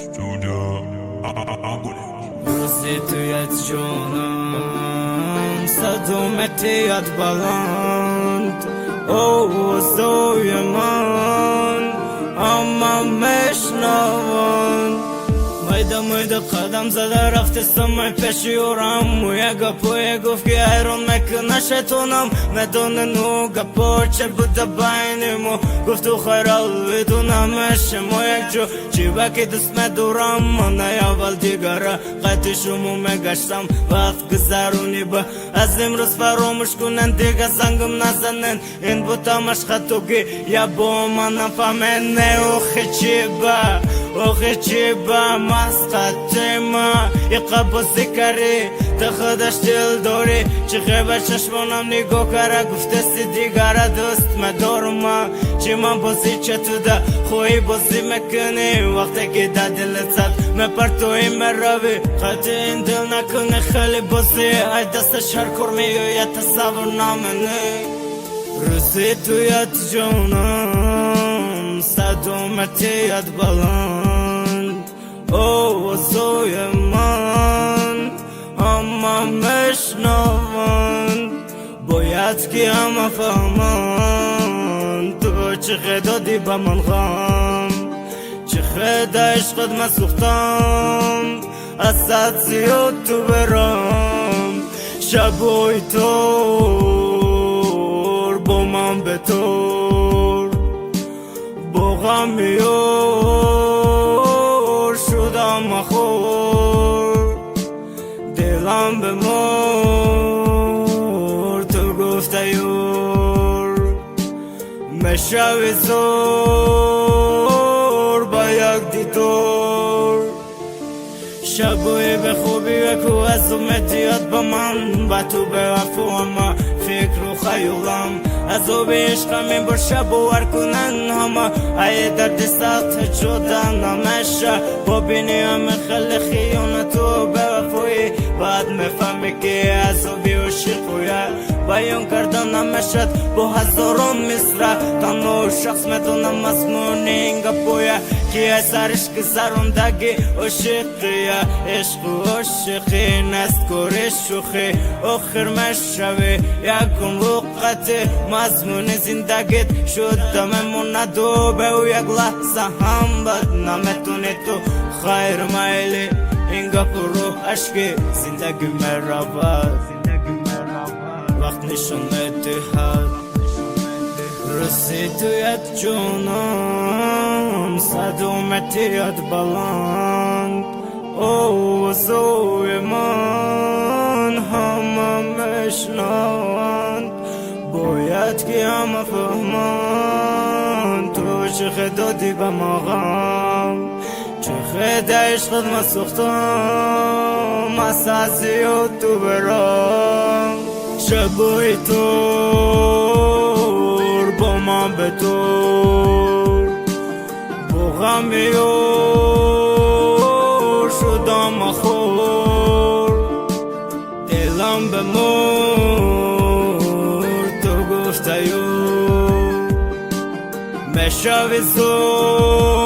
Studio Angole. Рӯзи туят, ҷонам, садометият баланд, овозои ман ҳама мешнаванд. Майда майда қадам зада рафте самай пеши ёрам. Як гапое гуфт, ки ҳайрон мекуна шайтонам. Медонену гапо че буда байни мо? Гуфту хайрал видунамеше мо якҷо. Чиба ки дӯст медорам манай аввал дигара қайти шумо мегаштам вақт гузаронӣ ба. Аз имрӯз фаромӯш кунен, дига зангам назанен. Ин буд ҳамаш хатогӣ, я бо манам фаҳмен. Не, охи чиба, охи чиба масқатима иқа бозӣ карӣ? Ту худаш дил дорӣ, чӣ хеба чашмонам нигоҳ кара гуфтаси дигара дӯст медорума? Чӣ ман бозӣ чатуда хоҳӣ бозӣ мекунӣ? Вақте ки дар дилат зад мепартоӣ, меравӣ. Қати ин дил накунӣ хеле бозӣ, ай дасташ ҳар кор меояд, тасаввур наменӣ. Рӯзи туят, ҷонам, садометият баланд, овозои ман ҳама мешнаванд. Бояд ки ҳама фаҳманд, ту чӣ хе додӣ ба ман ғам, чӣ хе да ишқат ман сӯхтам, аз сад зиёд ту берам. Шабои тор бо ман бетор, бо ғами ёр шудам махор. Дилам бемор, ту гуфта ёр мешави зор ба як дидор. Шабои бехобӣ яку аз умедиёт ба ман, ба ту бевафо ҳама фикру хаёлам. Азоби ишқам ин боша, бовар кунан ҳама, ай дарди сахт ҷуда намеша. Бобини ҳами хеле хиёнату бевафоӣ, баъд мефаҳмӣ, ки азоби ошиқоя баён карда намешад бо ҳазорон мисра. Танҳо шахс медонам мазмуни ин гапоя, ки ай сариш гузарондаги ошиқия. Ишқу ошиқӣ нест кори шӯхӣ, охир мешавӣ ягон вуқати мазмуни зиндагит шуда мемонаду бе ӯ як лаҳза ҳам бад наметонӣ ту. Хайр, майли, ин гапу рӯҳ ашки зиндагӣ меравад, вақт нишон медиҳад. Рӯзи туят, ҷонам, садометият баланд, овозои ман ҳама мешнаванд. Бояд ки ҳама фаҳманд, ту чӣ хе додӣ ба ман ғам, чӣ хе да ишқат ман сӯхтам, аз ҳад зиёд ту берам. Шабои тор бо ман бетор, бо ғами ёр шудам махор. Дилам бемор, ту гуфта ёр мешави зор.